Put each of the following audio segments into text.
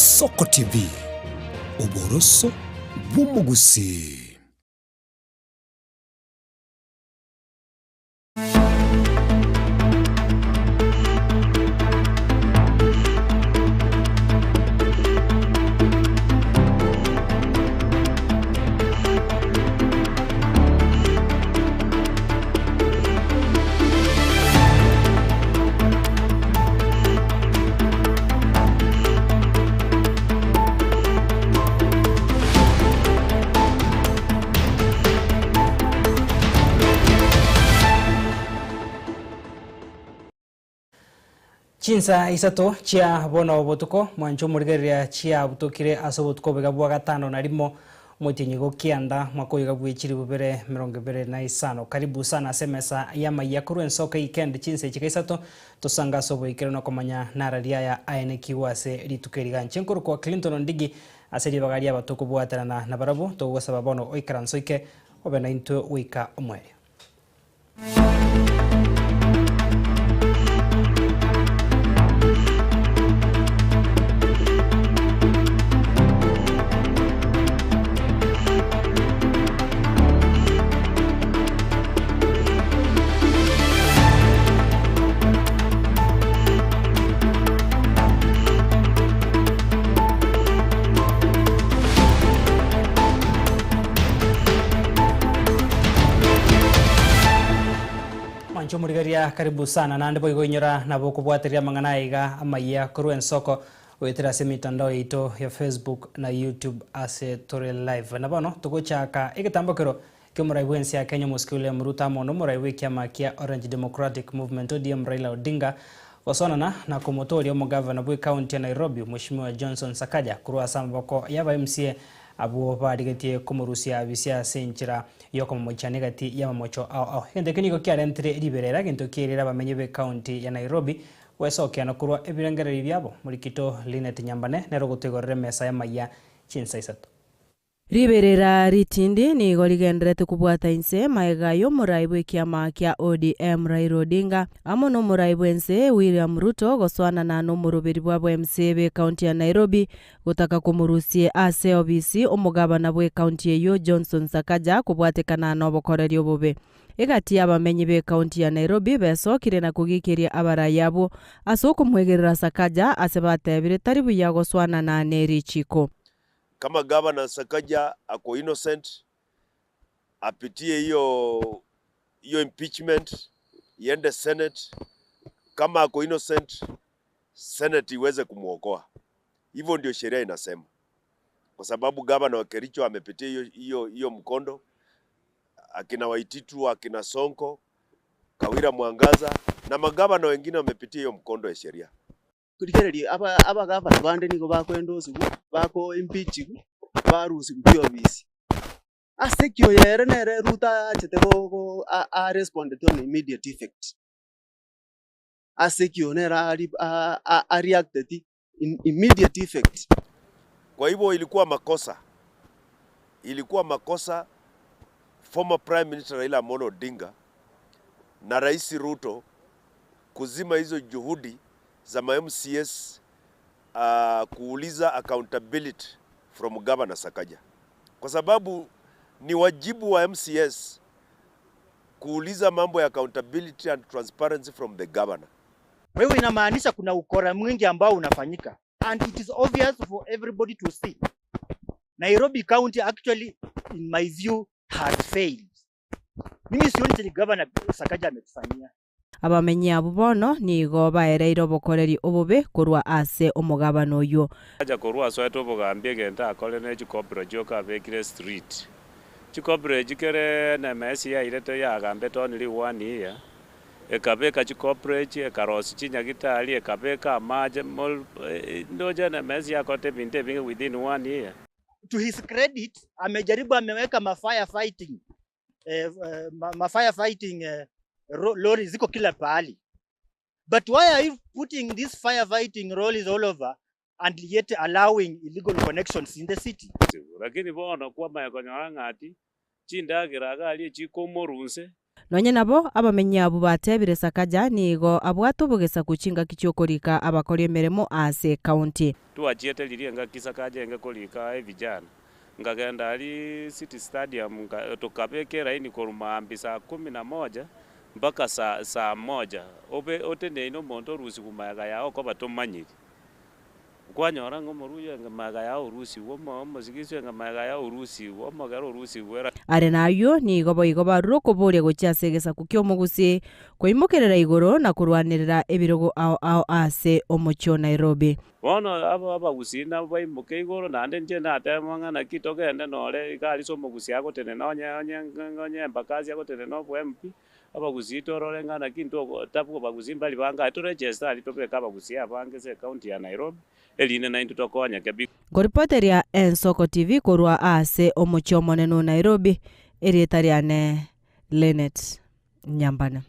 Ensoko TV, oboroso bw'omogusii. Chinsa isato chia bono botuko, mwanche omorigereria chiabutokire ase obotuko oboiga bwa gatano na rimo, omotienyi gokianda, mwaka oyoiga bwe chilifu bibere emerongo ebere na isano. Karibu sana ase emesa y'amayia korwa ensoko eikendi chinsa echi isato, tosange ase oboikeranu na komanya nararia aya aenekigwe ase rituko eri. Ganche nkorokwa Clinton Ondigi ase ribaga riaba tokobwaterana nabarabwo, togogosaba bono oikaranse oike obe naintwe goika omoerio. Mwanche omorigereria karibu sana naende boigo inyora nabo okobwateria amang'ana aya iga amayia korwa ensoko goetera ase emitandao yaito ya Facebook na YouTube ase tore live. Na bono togochaka egetambokero Ki'omorai bw'ense ya Kenya Omosike William Ruto amo nomorai bw'ekiama kia Orange Democratic Movement, ODM, Raila Odinga gosonana na komotooria omogavana bw'ecounty ya Nairobi Mweshimiwa Johnson Sakaja korwa ase amaboko y'aba MCA abwo barigetie komorusia abisia ase enchera y'okomomochia negati y'amamocho ao ao. Egento ekio nigo kiarentire riberera egento kierire abamenyi b'ecounty ya Nairobi gwesokia na korwa ebirengererio biabo. Morikito Linet Nyambane nere ogotoigorera emesa y'amayia chinsa isato. Riberera ritindi nigo rigenderete kobwata inse magega y'omorai bw'ekiama kia ODM Raila Odinga amo n'omorai bw'ense William Ruto gosoanana n'omoroberi bwa bw'MCA b'ecounty ya Nairobi gotaka komorusie ase obisi omogabana bw'ecounty eyio Johnson Sakaja kobwatekana n'obokoreri obobe egati y'abamenyi b'ecounty ya Nairobi besokire na kogikeria abarai abwo ase okomwegerera Sakaja ase batebire tari buya gosoanana nerichiko. Kama gavana Sakaja ako innocent apitie hiyo hiyo impeachment iende senate, kama ako innocent senate iweze kumuokoa. Hivyo ndio sheria inasema, kwa sababu gavana wa Kericho amepitia hiyo hiyo hiyo mkondo, akina Waititu, akina Sonko, Kawira Mwangaza na magavana wengine wamepitia hiyo mkondo ya sheria. Rigereria, aba abagavana bande nigo bakoendosigwa, bako impeachigwa, barusigwa chiofisi. Ase ki oyo ere nere Ruto achete go go a a respondete on immediate effect? Ase ki oyo nere ari a a areacteti in immediate effect? Kwa hivyo ilikuwa makosa, ilikuwa makosa former Prime Minister Raila Amolo Odinga na Rais Ruto kuzima hizo juhudi za ma MCAs uh, kuuliza accountability from Governor Sakaja, kwa sababu ni wajibu wa MCAs kuuliza mambo ya accountability and transparency from the governor. Kwa hivyo inamaanisha kuna ukora mwingi ambao unafanyika and it is obvious for everybody to see. Nairobi County actually in my view has failed. Mimi sioni chenye governor Sakaja ametufanyia. Abamenyi abwo bono nigo baereire obokoreri obobe korwa ase omogabane oyio. Acha korwa asoete obogambi egento akore ne chikobra chioka abekire street. Chikobra echi kere NMS yairete yagambete only one year, ekabeka chikobra echi, ekarosia chinyagitari, ekabeka amache mol ndoche NMS yakorete ebinto ebinge within one year. To his credit amejaribu ameweka ma fire fighting eh, eh, ma, ma fire fighting eh, lorry ziko kila pahali but why are you putting these fire fighting lorries all over and yet allowing illegal connections in the city? Lakini bono kwamanya konyora ng'a ati chindagera iga aria chikomorwa inse. Nonye nabo, abamenyi abwo batebire Sakaja nigo abwate obogesaku chingaki chi'okorika abakori emeremo ase ekaunti. Twachiete riria engaki Sakaja enge korika evijana, nkagenda aria City Stadium nka tokabeka eraini korwa maambia saa kumi na moja mpaka saa saa moja, obe oteneine omonto orusigwe magega yago okoba tomanyiri. Kwanyora ng'a omoruya enge magega yao orusigwe, omo omosigisi enge magega yao orusigwe, omogere orusigwe era. Are nayio nigo boigo barure okoboria gochia ase egesaku ki'omogusi, koimokerera igoro na korwanerera ebirogo ao ao ase omochie o Nairobi. Bono aba abagusii nabo baimoke igoro, naende inche natema ng'a naki togende nore iga aria ase omogusii agotenena onye onye onye embakasi agotenena obo MP, Abagusii torore ng'a naki intwe tabwo abagusii mbari bange aye toregister aria tobeke abagusii abange ase ecounty ya Nairobi, erinde naintwe tokonyeke bi. Nkoripoteria Ensoko TV korwa ase omochie omonene o Nairobi, erieta riane Linet Nyambane.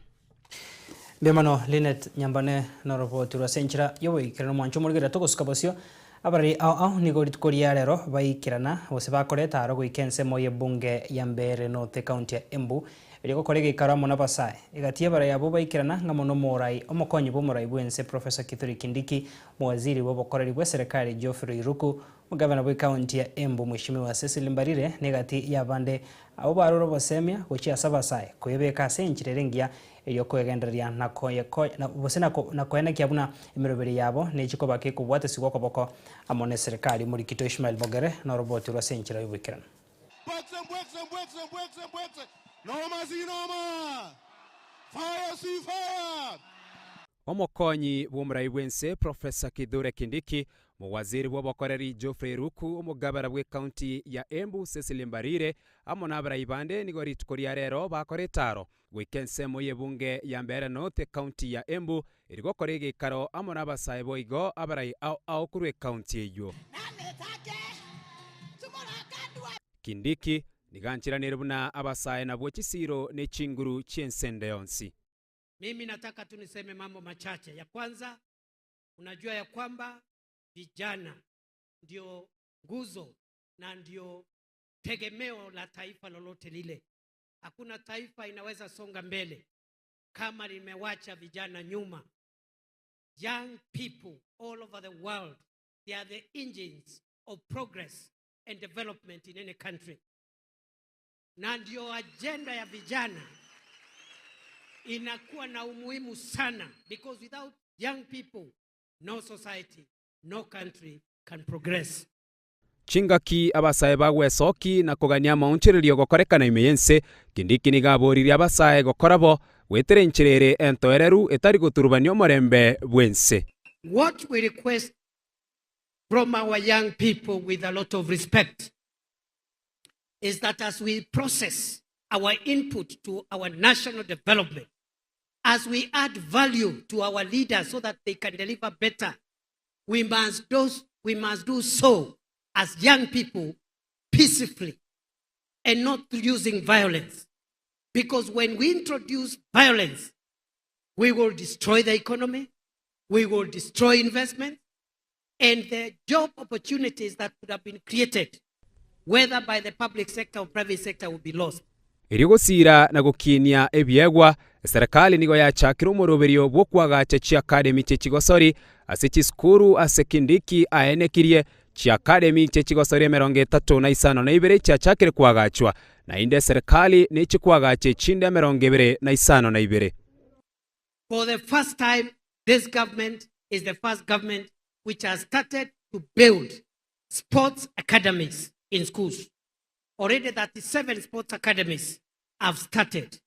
Mbuya mono Linet Nyambane noroboti rwa ase enchera y'oboikeranu omwancho omorigereria togosuka bosio abarari ao ao nigo rituko ria rero baikerana gose bakoreta aro goika ensemo y'ebunge ya Mbeere North ecounty ya Embu Erio gokora egeikaro amo n'abasae. Egati y'abarai abwo baikerana ng'amo nomorai omokonyi bw'omorai bw'ense Professor Kithure Kindiki, Mowaziri bw'obokoreri bw'eserekari Geoffrey Ruku, Omogavana bw'ecounty ya Embu Mweshimiwa Cecily Mbarire na egati y'abande abwo barure obosemia gochia ase abasae koyebeka ase enchera ere engiya erio koegendereria na gose na koenekia buna emeroberi yabo nechi koba kekobwatesigwa okoboko amo n'eserekari. Omorikito Ishmael Mogere noroboti rwa ase enchera y'oboikeranu. Mbwekse, mbwekse, mbwekse, mbwekse, mbwekse. Noma si noma. Fire si fire. Omokonyi bw'omorai bw'ense Professor Kithure Kindiki, Omowaziri bw'obokoreri Geoffrey Ruku, Omogabara bw'ecounty ya Embu Cecily Mbarire amo nabarai bande nigo rituko ria rero bakora etaro goika ensemo y'ebunge ya Mbeere North ecounty ya Embu eri gokora egeikaro amo nabasae boigo abarai ao ao korwa ecounty eyio. Kindiki nigo ancheranire buna abasae nabwo chisiiro ne chinguru chi'ensende yonsi. Mimi nataka tu niseme mambo machache. Ya kwanza, unajua ya kwamba vijana ndio nguzo na ndio tegemeo la taifa lolote lile. Hakuna taifa inaweza songa mbele kama limewacha vijana nyuma. Young people all over the world, they are the engines of progress and development in any country. Na ndio agenda ya vijana inakuwa na umuhimu sana because without young people no society, no country can progress. Chingaki abasae bagwesoki na kogania amaonchorerio gokorekana ime y'ense, Kindiki nigo aboririe abasae gokora bo, goetera enchera ere entoereru etari goturubania omorembe bw'ense. What we request from our young people with a lot of respect is that as we process our input to our national development, as we add value to our leaders so that they can deliver better, we must do, we must do so as young people peacefully and not using violence. Because when we introduce violence, we will destroy the economy, we will destroy investment, and the job opportunities that could have been created, whether by the public sector or private sector, will be lost. Erio gosiira na gokinia ebiegwa, eserekari nigo yachakire omoroberio bw'okoagacha chiakademi chie chigosori ase chisukuru ase Kindiki aenekirie chiakademi chie chigosori emerongo etato na isano na ibere chiachakire koagachwa, naende eserekari neche koagacha echinde emerongo ebere na isano na ibere. For the first time, this government is the first government which has started to build sports academies in schools. Already 37 sports academies have started.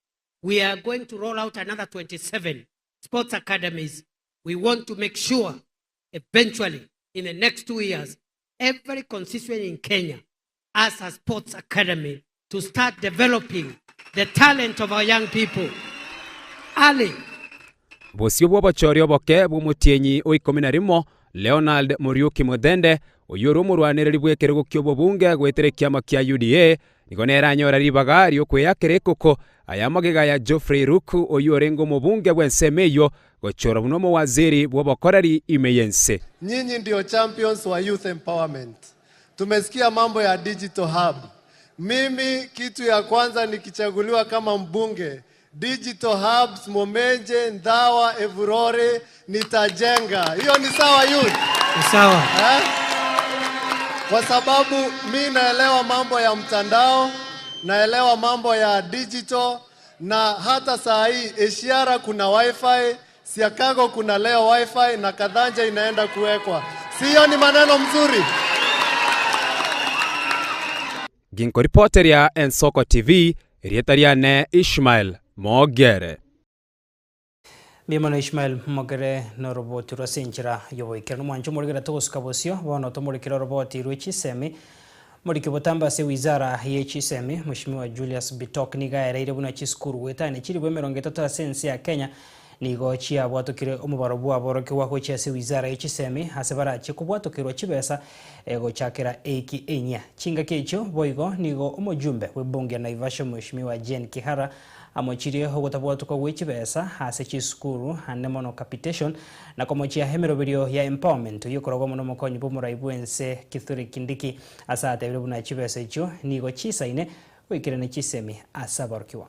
We are going to roll out another 27 sports academies. We want to make sure eventually in the next 2 years, every constituent in Kenya has a sports academy to start developing the talent of our young people early. Bosio bw'obochori oboke bw'omotienyi o ikomi na rimo, Leonald Muriuki Muthende, oyio ore omorwanereri bw'ekerogo ki'obobunge goetera ekiama kia UDA, nigo nere anyora ribaga ri'okweyakera ekoko aya amagega ya Geoffrey Ruku oyio orenge omobunge bw'ensemo eyio gochorwa buna omowaziri bw'obokoreri ime y'ense. Nyinyi ndio champions wa youth empowerment. Tumesikia mambo ya digital hub. Mimi kitu ya kwanza nikichaguliwa kama mbunge Digital hubs Momenje, Ndhawa, Evurore nitajenga. Hiyo ni sawa youth? Ni sawa. Eh? Kwa sababu mi naelewa mambo ya mtandao, naelewa mambo ya digital na hata saa hii Ishiara kuna wifi, Siakago kuna leo wifi na Kadhanja inaenda kuwekwa. Si hiyo ni maneno mzuri? Ginkoripoteria Ensoko TV, erieta riane Ishmael Mogere. Mbuya mono Ishmael Mogere noroboti rwa ase enchera y'oboikeranu. Mwanche omorikera togosuka bosio, bono tomorikere oroboti rwe chisemi. Moriki botambe ase wizara ye chisemi, Mweshimiwa Julius Bitok nigo aereire buna chisukuru goetania chilifu emerongo etato ase ense ya Kenya nigo chiabwatokire omobaro bw'aborokigwa gochia ase wizara ye chisemi ase barachie kobwatokerwa chibesa gochakera eiki enyia. Chingaki echio boigo nigo omojumbe bw'ebunge ya Naivasha Mweshimiwa Jane Kihara Amochirie ogotabwatokwa gwe chibesa ase chisukuru ande mono capitation na komochia emeroberio ya empowerment oyio okoragwa mono omokonyi bw'omorai bw'ense Kithure Kindiki ase atebire buna chibesa echio nigo chisaine goikerania chisemi ase aborokigwa.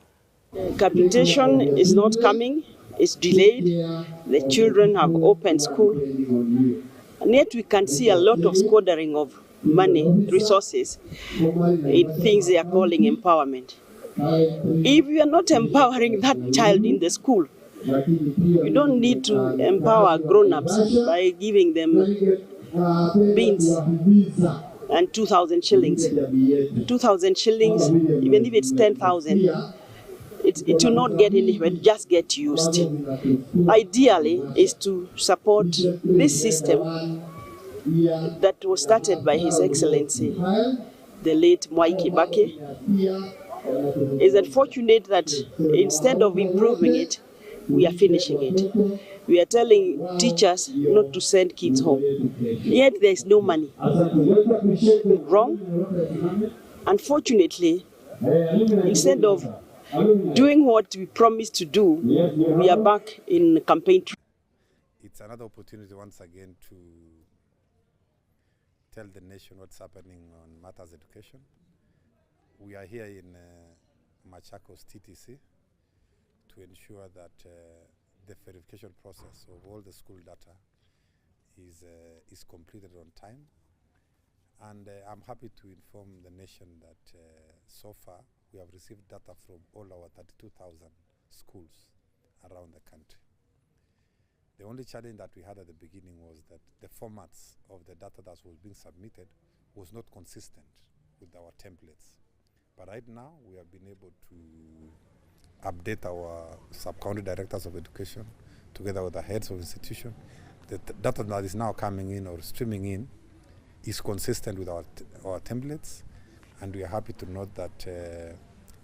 Capitation is not coming, it's delayed, the children have opened school and yet we can see a lot of squandering of money, resources in things they are calling empowerment. If you are not empowering that child in the school, you don't need to empower grown-ups by giving them beans and 2,000 shillings. 2,000 shillings, even if it's 10,000, it, it will not get anywhere, it just get used. Ideally is to support this system that was started by His Excellency, the late Mwai Kibaki. It's unfortunate that instead of improving it, we are finishing it. We are telling teachers not to send kids home, yet there is no money. Wrong. Unfortunately, instead of doing what we promised to do, we are back in campaign. It's another opportunity once again to tell the nation what's happening on matters education. We are here in uh, Machakos TTC to ensure that uh, the verification process of all the school data is, uh, is completed on time. And uh, I'm happy to inform the nation that uh, so far we have received data from all our 32,000 schools around the country. The only challenge that we had at the beginning was that the formats of the data that was being submitted was not consistent with our templates. But right now, we have been able to update our sub-county directors of education together with the heads of institution. The data that is now coming in or streaming in is consistent with our, our templates, and we are happy to note that uh,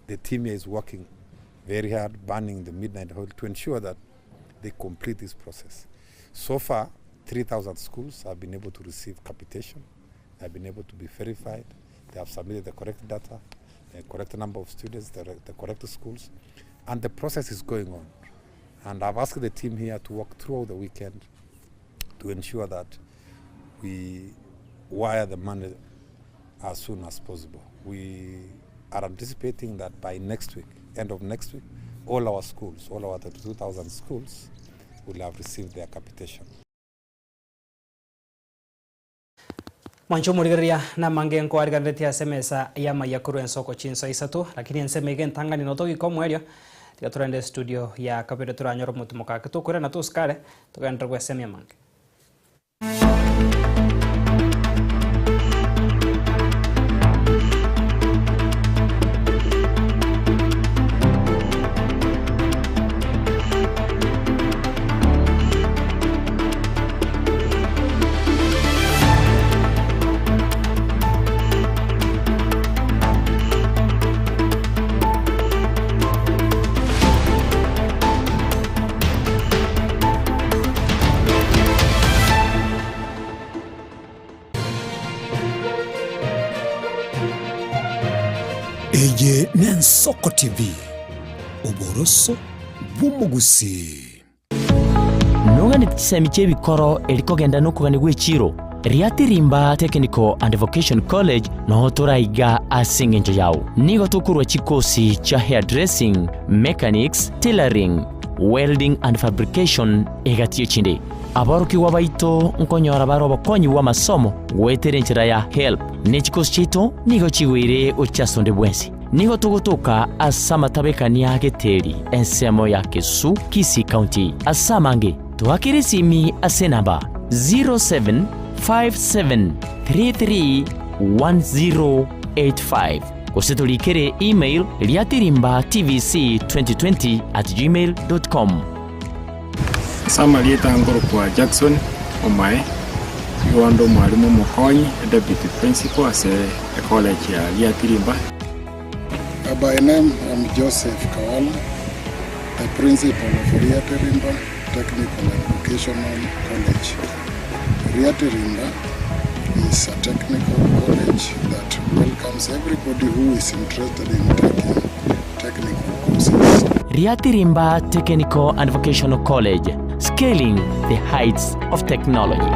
the team here is working very hard, burning the midnight oil to ensure that they complete this process. So far, 3,000 schools have been able to receive capitation, they have been able to be verified, they have submitted the correct data, the correct number of students, the, the correct schools, and the process is going on. And I've asked the team here to work throughout the weekend to ensure that we wire the money as soon as possible. We are anticipating that by next week, end of next week, all our schools, all our 32,000 schools will have received their capitation. Mwanche omorigereria namange nkoariganeretie ase emesa y'amaiya korwa ensoko chinsa isato, lakini ensemo iga entang'ani notogoika omoerio, tiga torende estudio ya kabere toranyore omotumoka ake tokoirana tosikare togenderere gwesemia amange. Eye n'Ensoko TV, oboroso bw'omogusii. Noganeti chisemi chi'ebikoro eri kogenda nokogania gw'echiiro? Riatirimba Technical and Vocation College noo toraiga ase engencho yao. Nigo tokorua chikosi chia hairdressing, mechanics, tailoring, welding and fabrication egati y'echinde. Aborokigwa baito nkonyora bare obokonyi bw'amasomo goetera enchera ya HELB, ne chikosi chiaito nigo chigoire gochia ase onde bwensi. Nigo togotoka ase amatabekania a Geteri, ensemo ya Kesu, Kisii County. Ase amange, toakere esimi ase enamba 0757331085 gose torikere email riatirimbatvc2020@gmail.com. Ase amarieta nkorokwa Jackson Omae, nigo inde omwalimu omokonyi, deputy principal ase ecollege ya Riatirimba. By name I'm Joseph Kawala, the principal of Riatirimba Technical and Vocational College. Riatirimba is a technical college that welcomes everybody who is interested in taking technical courses. Riatirimba Technical and Vocational College, scaling the heights of technology.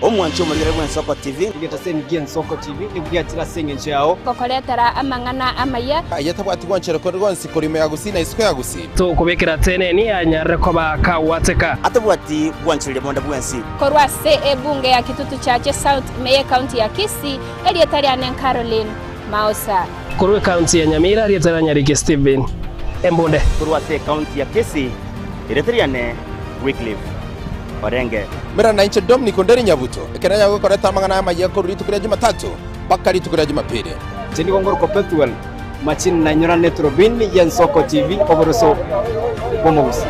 Omwanchi omorigere bw'Ensoko TV. Egetaseni gi'Ensoko TV nigo giachire ase engencho yao. Gokoretera amang'ana amaya. Aye tabwati gwanchera konde gwonsi korwa ime ya Gusii na isiko ya Gusii. Tokobekera teneni anyarire koba kagwateka. Atabwati gwanchereria bonde bwensi. Korwa ase ebunge ya Kitutu Chache South ime y'Ecounty ya Kisii, erieta riane Caroline Maosa. Korwa ecounty ya Nyamira, erieta ria Nyariki Stephen Embunde. Korwa ase ecounty ya Kisii, erieta riane Wycliffe Orenge. Mera nainche Dominic Onderi Nyabuto, ekero nyagokoreta amang'ana amayia korwa rituko ria Jumatatu mpaka rituko ria Jumapili. Inche nigo ngorokwa Pethuel Machini nainyorane Turubini y'Ensoko TV oboroso bw'omogusii.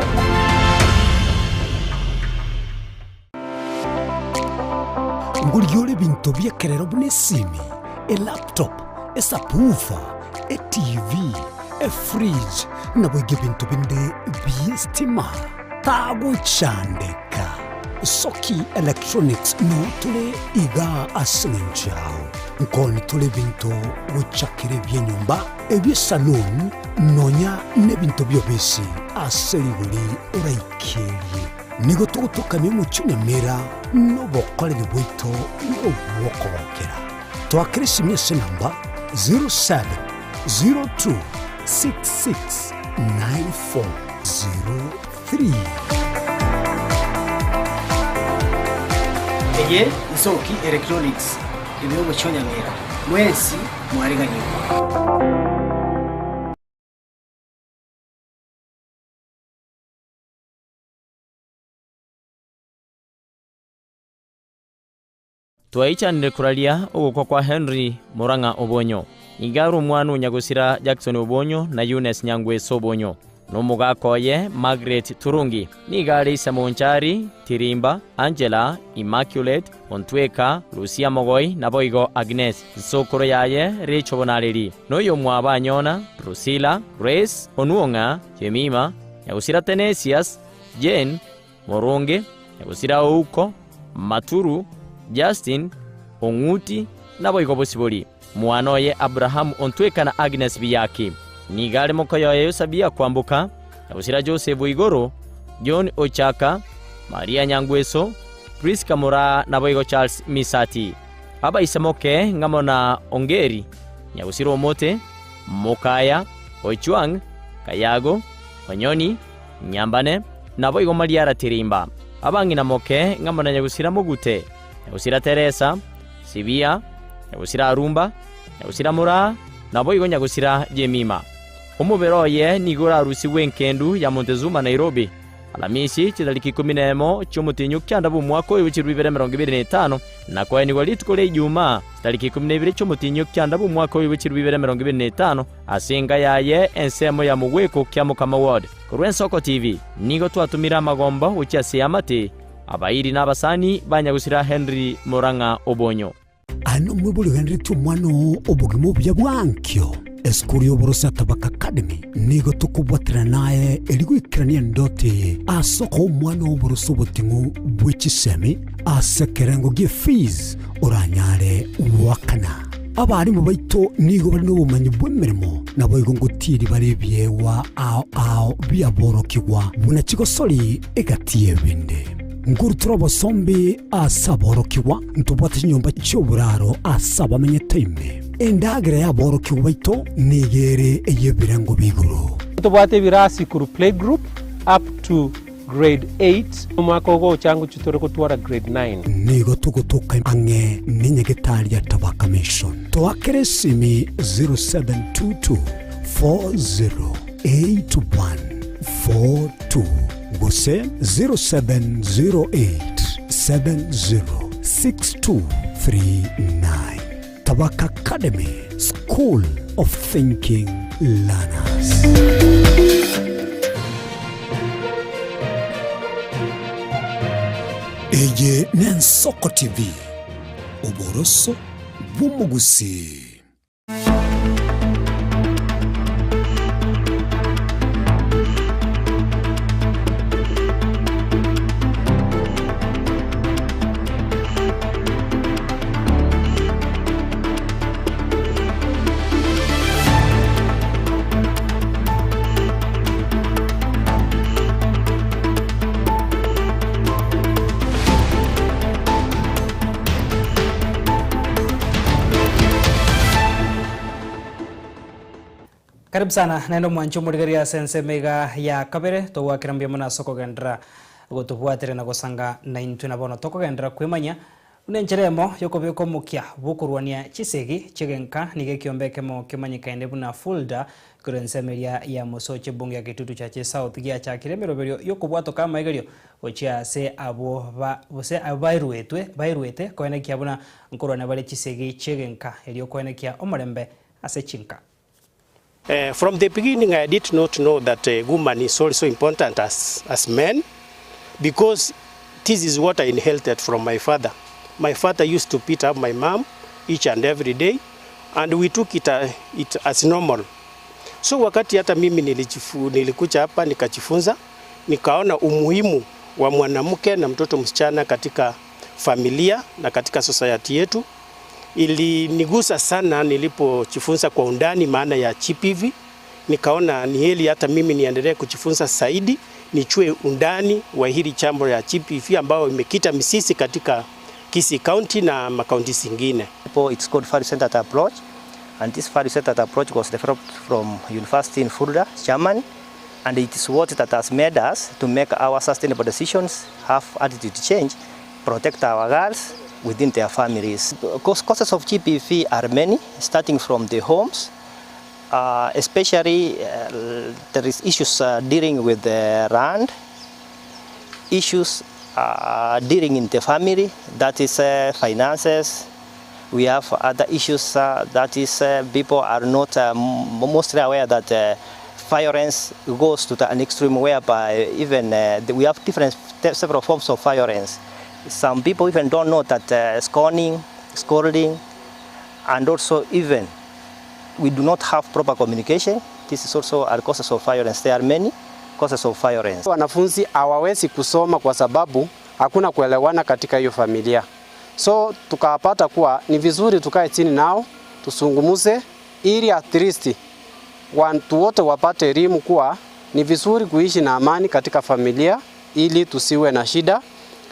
Ngorigia ore ebinto bi'ekerero buna esimi, elaptop, esubwoofer, etv, efridge, naboigo ebinto binde bi'estima. Tagochandeka. Soki Electronics noo tore igaa ase eng'encho yao. Nkoni tore ebinto gochakera ebi'enyomba, ebi'esaloon, nonya nebinto bi'obisi ase rigori oraikerie. Nigo togotokania omochie Nyamira nobokoreri bwaito nobw'okogokera. Toakere esimi ase enamba 0702669403. Eye Nsoki Electronics ime y'omochie o Nyamira, mwensi mwariganigwe. Twaichanire koraria ogokwa kwa Henry Murang'a Obonyo. Nigo are omwana o nyagosira Jackson Obonyo na Eunice Nyangweso Obonyo, na omogaka oye Margaret Turungi. Nigo are ise Monchari, Tirimba, Angela, Immaculate, Ontweka, Lucia Mogoi naboigo Agnes. Nsokoro yaye Rachel Bonareri, na oyomwabo Anyona, Drusilla, Grace, Onuong'a, Jemima, nyagosira Tenesius, Jane, Moronge, nyagosira Ouko, Maturu, Justin, Ong'uti, naboigo Bosibori. Mwana oye Abrahamu Ontweka na Agnes Biyaki. Nigo are mokoyoye Yosabia Kwamboka, nyagosira Joseph Oigoro, John Ochaka, Maria Nyangweso, Prisca Moraa naboigo Charles Misati. Abaise moke ng'amo na Ongeri, nyagosira Omote, Mokaya, Ochuang, Kayago, Onyoni, Nyambane, naboigo Mariara Tirimba. Abang'ina moke ng'amo na nyagosira Mogute, nyagosira Teresa, Sibia, nyagosira Arumba, nyagosira Moraa, naboigo nyagosira Jemima. Omobere oye nigo orarusigwe enkendu ya Montezuma Nairobi, Alamisi, chitariki ikomi nemo chi'omotienyi o kianda bw'omwaka oyo bw'echilifu ibere emerongo ebere na etano, na koenigwa rituko ria Ijumaa, chitariki ikomi na ibere chi'omotienyi o kianda bw'omwaka oyo bw'echilifu ibere emerongo ebere na etano, ase enka yaye ensemo ya mogweko Kiamokama Ward. Korwa Ensoko TV, nigo twatomire amagombo gochia ase eamate, abairi na abasani ba nyagosira Henry Murang'a Obonyo. Aye nomwibori ogenderetie omwana oo obogima obuya bwa ankio. Esukuru y'oboroso ya Tabaka Academy nigo tokobwaterana naye erio goikerania endoto eye ase okoa omwana oo oboroso oboting'u bwe chisemi ase ekerengo gie fees oranyare goakana. Abarimu baito nigo bare nobomanyi bw'emeremo naboigo ngotieri bare ebiegwa ao ao biaborokigwa buna chigosori egati y'ebinde. Nkorutora obosombi ase aborokigwa, ntobwate chinyomba chi'oboraro ase abamenyete ime. Endagera y'aborokigwa baito nigo ere ey'ebirengo b'igoro. Ntobwate ebirasi korwa playgroup up to grade 8. Omwaka ogocha ngochia tore gotwara grade 9. Nigo togotoka ang'e nenyagetari ya Tabaka Mission. Toakere esimi 0722 408142 gose 0708 706239. Tabaka Academy, School of Thinking Learners. Eye n'Ensoko TV, oboroso bw'omogusii. Karibu sana naende omwanchi omorigereria ase ensemo iga ya kabere togwakera mbuya mono ase okogenderera gotobwateria na gosanga naintwe na bono tokogenderera kwemanya Buna enchera eyemo y'okobeka omokia bw'okorwania chisegi chi'egenka nigo ekiombe ekemo kemanyekaine buna Fulda korwa ensemo eria ya Mosocho ebunge ya Kitutu Chache South giachakire emeroberio y'okobwatoka amaigerio gochia ase abwo ba gose abwo baeruetwe baeruete koenekia buna nkorwania bare chisegi chi'egenka erio koenekia omorembe ase chinka. From the beginning I did not know that woman is also important as, as men because this is what I inherited from my father. My father used to beat up my mom each and every day and we took it, it as normal. So wakati hata mimi nilichifu, nilikuja hapa nikajifunza, nikaona umuhimu wa mwanamke na mtoto msichana katika familia na katika society yetu. Ilinigusa sana nilipojifunza kwa undani maana ya GBV, nikaona ni heri hata mimi niendelee kujifunza zaidi, nijue undani wa hili jambo ya GBV ambayo imekita mizizi katika Kisii County na makaunti zingine. It's called value centered approach and this value centered approach was developed from university in Fulda, Germany and it is what that has made us to make our sustainable decisions, have attitude change, protect our girls within their families. Causes of GBV are many, starting from the homes, especially there is issues dealing with the land, issues dealing in the family, that is finances. We have other issues that is people are not mostly aware that violence goes to the, an extreme whereby even we have different several forms of violence. Some people even don't know that scorning, scolding, and also even we do not have proper communication. This is also a causes of violence. There are many causes of violence. Wanafunzi hawawezi kusoma kwa sababu hakuna kuelewana katika hiyo familia. So tukapata kuwa ni vizuri tukae chini nao tusungumuze, ili at least watu wote wapate elimu kuwa ni vizuri kuishi na amani katika familia, ili tusiwe na shida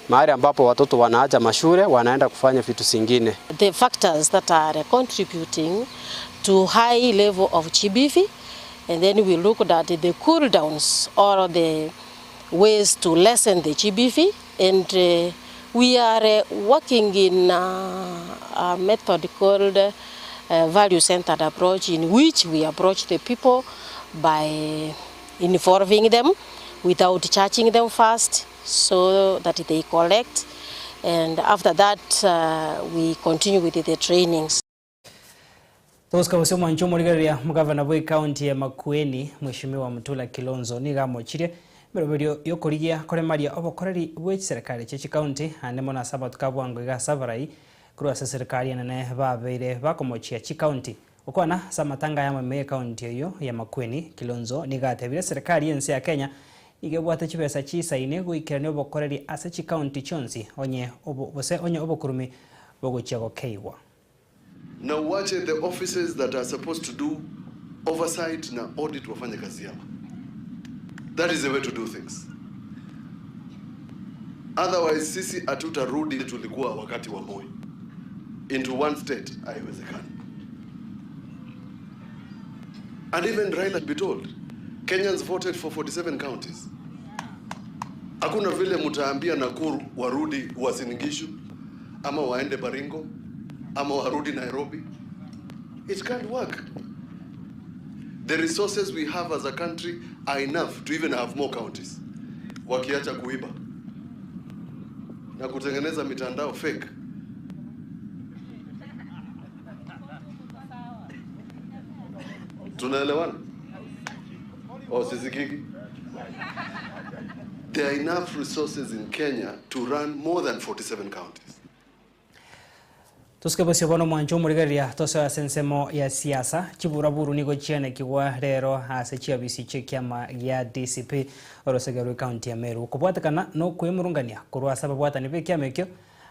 mahali ambapo watoto wanaacha mashule wanaenda kufanya vitu zingine. The factors that are contributing to high level of GBV, and then we looked at the cool downs or the ways to lessen the GBV, and we are working in a method called value-centered approach, in which we approach the people by involving them without charging them first, so that they collect, and after that we continue with the trainings. Tosika gose omwancho omorigereria omogavana bwa ekaunti ya Makueni Mheshimiwa Mutula Kilonzo nigo amochirie emeroberio yokorigia koremaria obokoreri bwa echiserikari chia chikaunti ande mono ase abatuka bwango iga ase abarai korwa ase eserikari enene babeire bakomochia chikaunti. Gokwana ase amatanga ayamo ime ya ekaunti eywo ya Makueni, Kilonzo nigo atebire eserikari ya ense ya Kenya nigo ebwate chibesa chisaine goikerania obokoreri ase chikaunti chionsi onye obo gose onye obokurumi bogochia gokeigwa. Na uache the offices that are supposed to do oversight na audit wafanye kazi yao. That is the way to do things. Otherwise sisi hatutarudi tulikuwa wakati wa Moi into one state, haiwezekani. And even Raila be told, Kenyans voted for 47 counties. Hakuna vile mtaambia Nakuru warudi Uasin Gishu ama waende Baringo ama warudi Nairobi. It can't work. The resources we have as a country are enough to even have more counties. Wakiacha kuiba na kutengeneza mitandao fake. Tunaelewana? Oh, sisikiki? There are enough resources in Kenya to run more than 47 counties. Tosike bosio bono mwancho omorigereria tosoe ase ensemo ya siasa. Chiburaburu nigo chianekigwa rero ase chiabisi chi'ekiama gia DCP orosege rw'ecounty ya Meru okobwatekana nokwemurungania korwa ase ababwatani b'ekiama ekio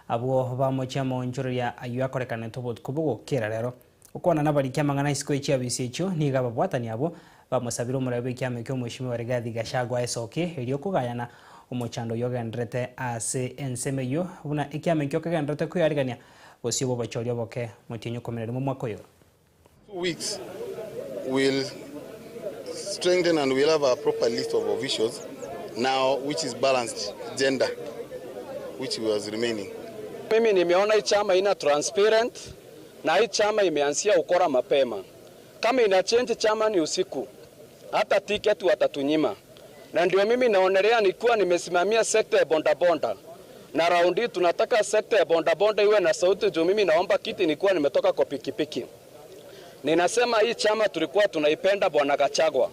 abwo bamochia amaonchoreria ayio akorekanete obotuko bogokera rero. Gokwana nabariki amang'ana isiko ye chiabisi echio nigo ababwatani abwo bamosabire omoraia bw'ekiama ekio Omweshimiwa Rigathi Gachagua aesokie erio kogayana omochando oyio ogendererete ase ensemo eyio buna ekiama ekio kegendererete kwearigania bosio bw'obochori oboke motienyi okomi na rimo omwaka oyo. Weeks will strengthen and we'll have a proper list of officials now which is balanced gender which was remaining. Mimi nimeona hii chama ina transparent na hii chama imeanzia ukora mapema. Kama ina change chama ni usiku, hata tiketi watatunyima, na ndio mimi naonelea nikiwa nimesimamia sekta ya bondabonda na raundi tunataka sekta ya bondabonda iwe na sauti juu mimi naomba kiti nikiwa nimetoka kwa pikipiki. Ninasema hii chama tulikuwa tunaipenda Bwana Gachagua,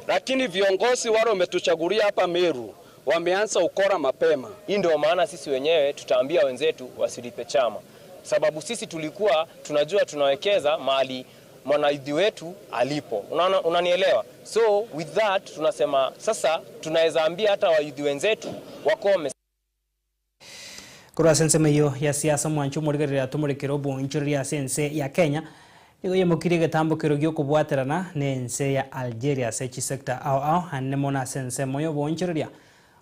lakini viongozi wale wametuchagulia hapa Meru wameanza ukora mapema. Hii ndio maana sisi wenyewe tutaambia wenzetu wasilipe chama, sababu sisi tulikuwa tunajua tunawekeza mahali mwanaidhi wetu alipo. Unaona, unanielewa? So with that tunasema sasa tunaweza ambia hata wayudhi wenzetu wakome. Korwa ase ensemo eyio ya siasa omwancho omorigereria atomorekere obonchoreria ase ense ya Kenya nigo yaimokirie egetambokero gi'okobwaterana na ense ya Algeria ase chisector ao ao anene mono ase ensemo y'oboonchoreria.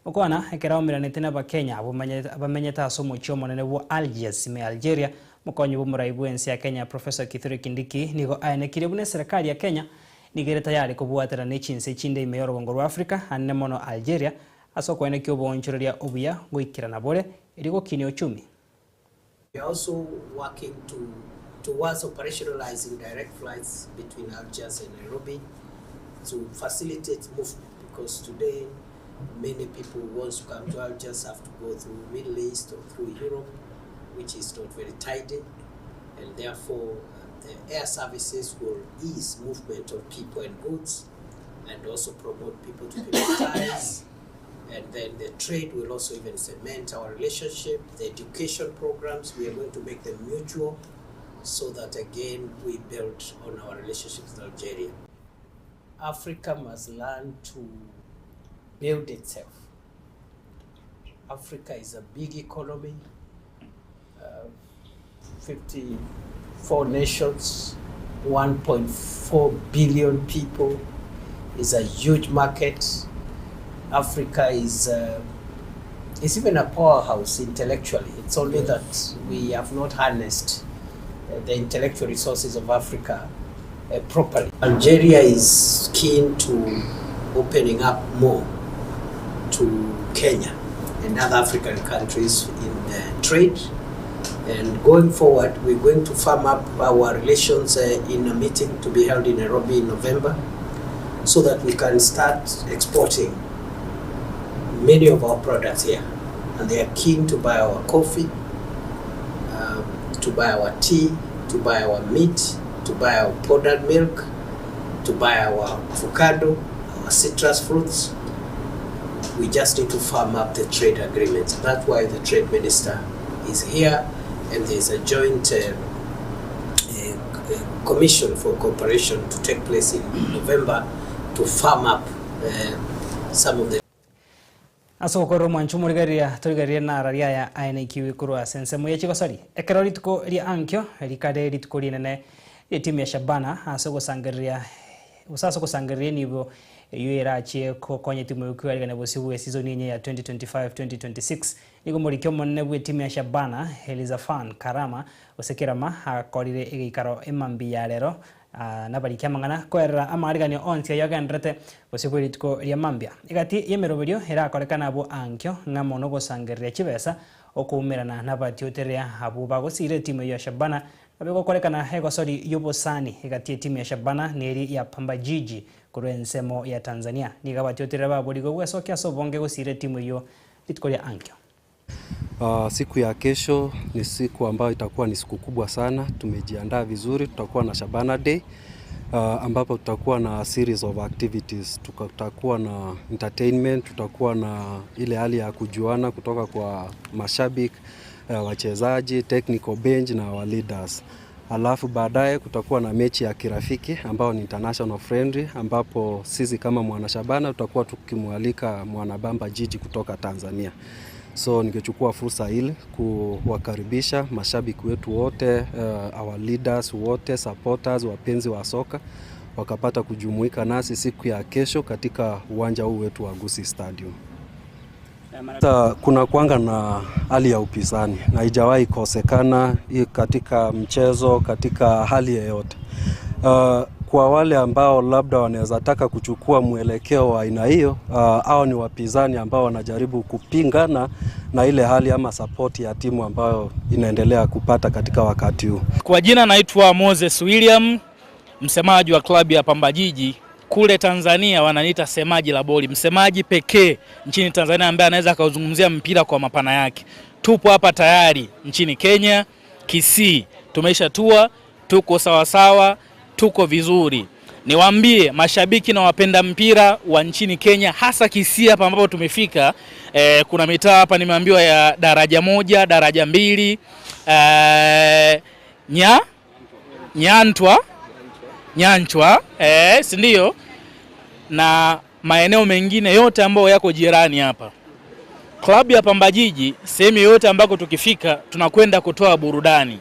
Gokwana ekero aomeranete n'Abakenya abwo bamenyete ase omochie omonene bwa Algiers ime Algeria, Mokonyi bw'omorai bw'ense ya Kenya Professor Kithure Kindiki nigo aenekirie buna eserekari ya Kenya nigo ere tayari kobwaterana ne chinse chinde ime y'orogongo rwa Africa anene mono Algeria ase okoenekia oboonchoreria obuya goikerana bore erio gokinia uchumi. We are also working to towards operationalizing direct flights between Algiers and Nairobi to facilitate movement because today many people who want to come to Algiers have to go through Middle East or through Europe, which is not very tidy, and therefore the air services will ease movement of people and goods and also promote people to people ties. And then the trade will also even cement our relationship. The education programs, we are going to make them mutual so that again we build on our relationships with Algeria. Africa must learn to build itself. Africa is a big economy, 54 nations, 1.4 billion people, is a huge market. Africa is, is even a powerhouse intellectually. It's only that we have not harnessed the intellectual resources of Africa properly. Algeria is keen to opening up more to Kenya and other African countries in the trade. And going forward, we're going to firm up our relations in a meeting to be held in Nairobi in November so that we can start exporting many of our products here. And they are keen to buy our coffee, to buy our tea, to buy our meat, to buy our powdered milk, to buy our avocado, our citrus fruits. We just need to firm up the trade agreements. That's why the trade minister is here, and there's a joint commission for cooperation to take place in November to firm up some of the Ase ogokorera omwancho omorigereria torigererie nara riaya aenekiwe korwa ase ensemo ye chigosori. Ekero rituko ria ankio rikare rituko rinene ri'etimu ya Shabana ase ogosangereria gose ase ogosangereria enibo Eyio erachie gokonya etimu eyio kwearigania bosio bwe season enye ya 2025-2026. Nigo omoriki omonene bw'etimu ya Shabana, Elizaphan Karama, gose Kerama, akorire egeikaro emambia ya rero nabariki amang'ana koerera amaariganio onsi ayio agendererete bosio bwe rituko ria mambia. Egati y'emeroberio erakorekane abwo ankio ng'amo nogosangereria chibesa, okoumerana nabatioterea abwo bagosiira etimu eyio ya Shabana Nabo egokorekana egosori y'obosani egati y'etimu ya Shabana na eri ya Pamba Jiji korwa ensemo ya Tanzania. Nigo abatioterera baborigwe gwesokia ase obonge gosiira etimu eyio rituko ria ankio. Siku ya kesho ni siku ambayo itakuwa ni siku kubwa sana. Tumejiandaa vizuri, tutakuwa na Shabana Day ambapo tutakuwa na series of activities. Tutakuwa na entertainment, tutakuwa na ile hali ya kujuana kutoka kwa mashabiki, wachezaji, technical bench na our leaders. Alafu baadaye kutakuwa na mechi ya kirafiki ambayo ni international friendly ambapo sisi kama mwana Shabana tutakuwa tukimwalika mwanabamba jiji kutoka Tanzania. So ningechukua fursa hili kuwakaribisha mashabiki wetu wote, our leaders wote, supporters, wapenzi wa soka wakapata kujumuika nasi siku ya kesho katika uwanja huu wetu wa Gusii Stadium. Kuna kuanga na hali ya upinzani na haijawahi kosekana katika mchezo, katika hali yeyote. Kwa wale ambao labda wanaweza taka kuchukua mwelekeo wa aina hiyo, hao ni wapinzani ambao wanajaribu kupingana na ile hali ama support ya timu ambayo inaendelea kupata katika wakati huu. Kwa jina naitwa Moses William, msemaji wa klabu ya Pamba Jiji. Kule Tanzania wananiita semaji la boli, msemaji pekee nchini Tanzania ambaye anaweza akauzungumzia mpira kwa mapana yake. Tupo hapa tayari nchini Kenya, Kisii, tumeshatua, tuko sawasawa, tuko vizuri. Niwaambie mashabiki na wapenda mpira wa nchini Kenya, hasa Kisii hapa ambapo tumefika. Kuna mitaa hapa nimeambiwa ya daraja 1, daraja 2, Nyanchwa, si ndio? Na maeneo mengine yote ambayo yako jirani hapa. Klabu ya Pamba Jiji sehemu yoyote ambako tukifika tunakwenda kutoa burudani.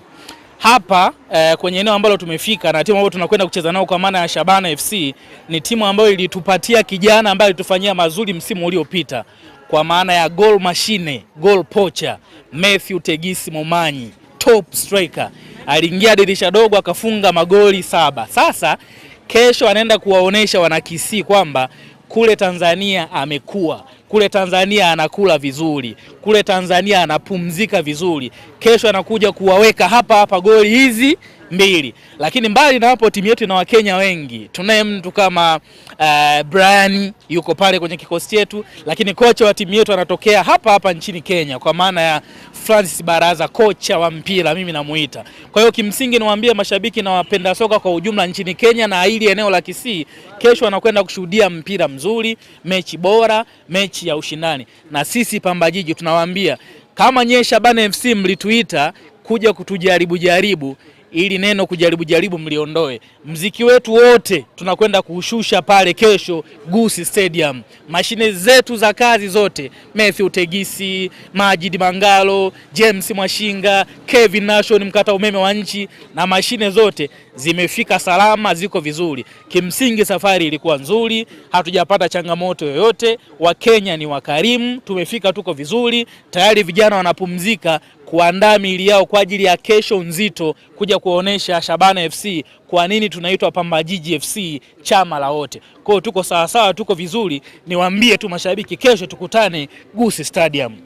Hapa kwenye eneo ambalo tumefika na timu ambayo tunakwenda kucheza nao kwa maana ya Shabana FC ni timu ambayo ilitupatia kijana ambaye alitufanyia mazuri msimu uliopita kwa maana ya goal machine, goal poacher Matthew Tegisi Momanyi, top striker. Aliingia dirisha dogo akafunga magoli 7. Sasa kesho anaenda kuwaonesha wanakisii kwamba kule Tanzania amekuwa, kule Tanzania anakula vizuri, kule Tanzania anapumzika vizuri. Kesho anakuja kuwaweka hapa hapa goli hizi 2. Lakini mbali na hapo timu yetu ina Wakenya wengi. Tunaye mtu kama Brian yuko pale kwenye kikosi chetu, lakini kocha wa timu yetu anatokea hapa hapa nchini Kenya kwa maana ya Francis Baraza, kocha wa mpira mimi namuita. Kwa hiyo kimsingi niwaambie mashabiki na wapenda soka kwa ujumla nchini Kenya na hili eneo la Kisii, kesho wanakwenda kushuhudia mpira mzuri, mechi bora, mechi ya ushindani. Na sisi Pamba Jiji tunawaambia kama nyie Shabana FC mlituita kuja kutujaribu jaribu, ili neno kujaribu jaribu mliondoe. Mziki wetu wote tunakwenda kuushusha pale kesho Gusii Stadium. Mashine zetu za kazi zote, Matthew Tegisi, Majid Mangalo, James Mwashinga, Kevin Nation mkata umeme wa nchi, na mashine zote zimefika salama, ziko vizuri. Kimsingi safari ilikuwa nzuri, hatujapata changamoto yoyote. Wakenya ni wakarimu, tumefika tuko vizuri. Tayari vijana wanapumzika kuandaa miili yao kwa ajili ya kesho nzito kuja kuonesha Shabana FC kwa nini tunaitwa Pamba Jiji FC, chama la wote. Kwa hiyo tuko sawa sawa, tuko vizuri. Niwaambie tu mashabiki, kesho tukutane Gusii Stadium.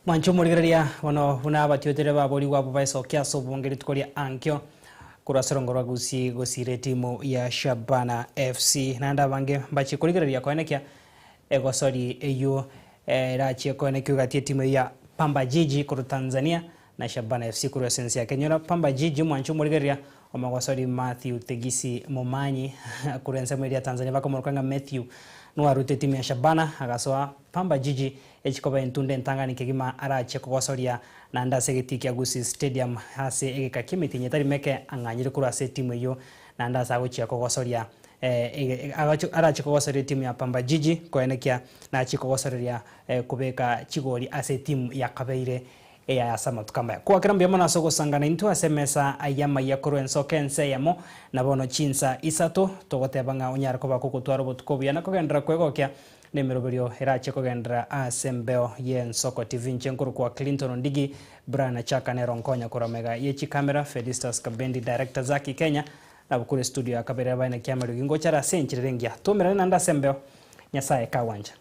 Mwancho murigereria bono buna abatiotere babori gwabo baesokia ase obonge rituko ria ankio korwa ase orongo rwa Gusii gosire timu ya Shabana FC. Naende abange mbache korigereria koenekia egosori eyio erachie koenekia egati etimu ya Pamba Jiji korwa Tanzania na Shabana FC korwa ase ense ya Kenya. Ora Pamba Jiji mwancho morigereria omogosori Matthew Tegisi Momanyi korwa ensemo eria ya Tanzania bakomoroka ng'a Matthew nwarute timu ya Shabana agasoa Pamba Jiji echikoba entunde entangani kegima arache kogosoria naende ase egetii kia Gusii Stadium ase egeka kia emitinyi etari meke ang'anyire korwa ase etimu eyio naende ase agochia kogosoria arache kogosoria etimu ya Pamba Jiji koenekia nachi kogosoreria kubeka chigori ase etimu ya kabeire Eyaye ase amatuko amaya. Kwakera mbuya mono ase ogosangana intwe ase emesa y'amaiya korwa ensoko ense eyemo, na bono chinsa isato, togoteba ng'a onyare koba kogotwara obotuko obuya na kogenderera kwegokia nemeroberio erache kogenderera ase embeo y'Ensoko TV. Inche nkorokwa Clinton Ondigi, Brian Achaka nero nkonya korwa mega ye chikamera, Felistus Kabendi director Zaki Kenya, nabwo korwa estudio ya kabere abae naki amariogi ngochare ase enchera ere engiya. Twaumerane naende ase embeo, Nyasaye kagwancha.